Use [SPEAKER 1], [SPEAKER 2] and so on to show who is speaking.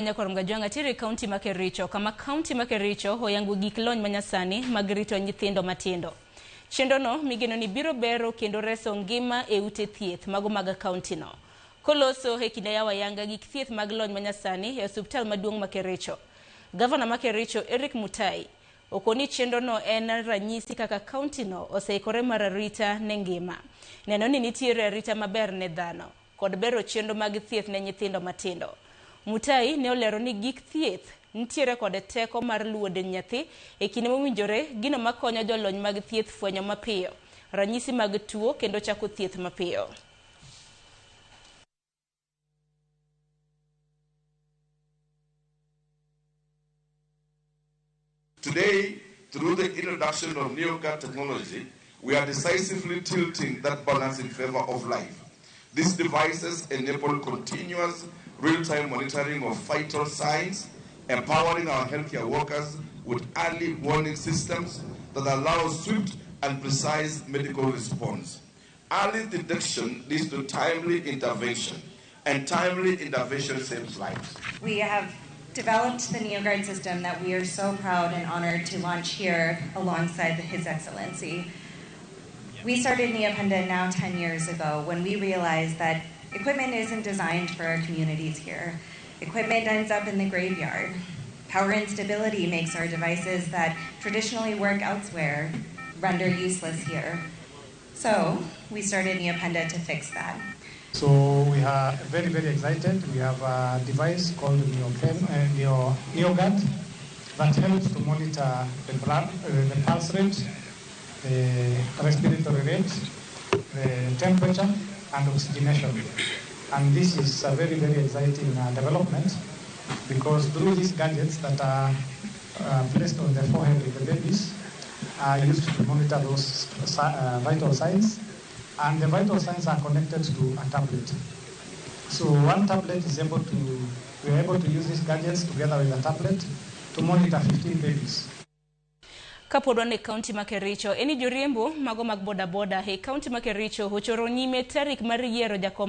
[SPEAKER 1] Nyakwar Mgajwang'a tiere e kaunti ma Kericho, kama kaunti ma Kericho oyango gik lony manyasani mag rito nyithindo matindo. Chenrono migeno ni biro bero kendo reso ngima e ute thieth mago mag kauntino. Koloso e kinde yawo ayanga gik thieth mag lony manyasani e osuptal maduong' ma Kericho. Gavana ma Kericho Eric Mutai okoni chenrono en ranyisi kaka kauntino oseikore mar arita ne ngima. Neno ni nitiere arita maber ne dhano kod bero chenro mag thieth ne nyithindo matindo. Mutai ne olero ni gik thieth nitiere kod teko mar luwo dend nyathi e kinde mowinjore, gino makonyo jolony mag thieth fwenyo mapiyo ranyisi mag tuo kendo chako thieth mapiyo.
[SPEAKER 2] Today, through the introduction of NeoGuard technology, we are decisively tilting that balance in favor of life. These devices enable continuous real-time monitoring of vital signs, empowering our healthcare workers with early warning systems that allow swift and precise medical response. Early detection leads to timely intervention, and timely intervention saves lives.
[SPEAKER 3] We have developed the NeoGuard system that we are so proud and honored to launch here alongside His Excellency. We started Neopenda now 10 years ago when we realized that equipment isn't designed for our communities here. Equipment ends up in the graveyard. Power instability makes our devices that traditionally work elsewhere render useless here. So we started Neopenda to fix that.
[SPEAKER 4] So we are very, very excited. We have a device called NeoGuard that helps to monitor the blood, the pulse rate, the respiratory rate, the temperature, and oxygenation. And this is a very, very exciting development, because through these gadgets that are placed on the forehead of the babies are used to monitor those vital signs. And the vital signs are connected to a tablet. So one tablet is able to, we are able to use these gadgets together with a tablet to monitor 15 babies.
[SPEAKER 1] Kapod wan e kaunti ma Kericho, en ni joriembo mago mag bodaboda e kaunti ma Kericho ochoro nyime tarik mar yiero jakom.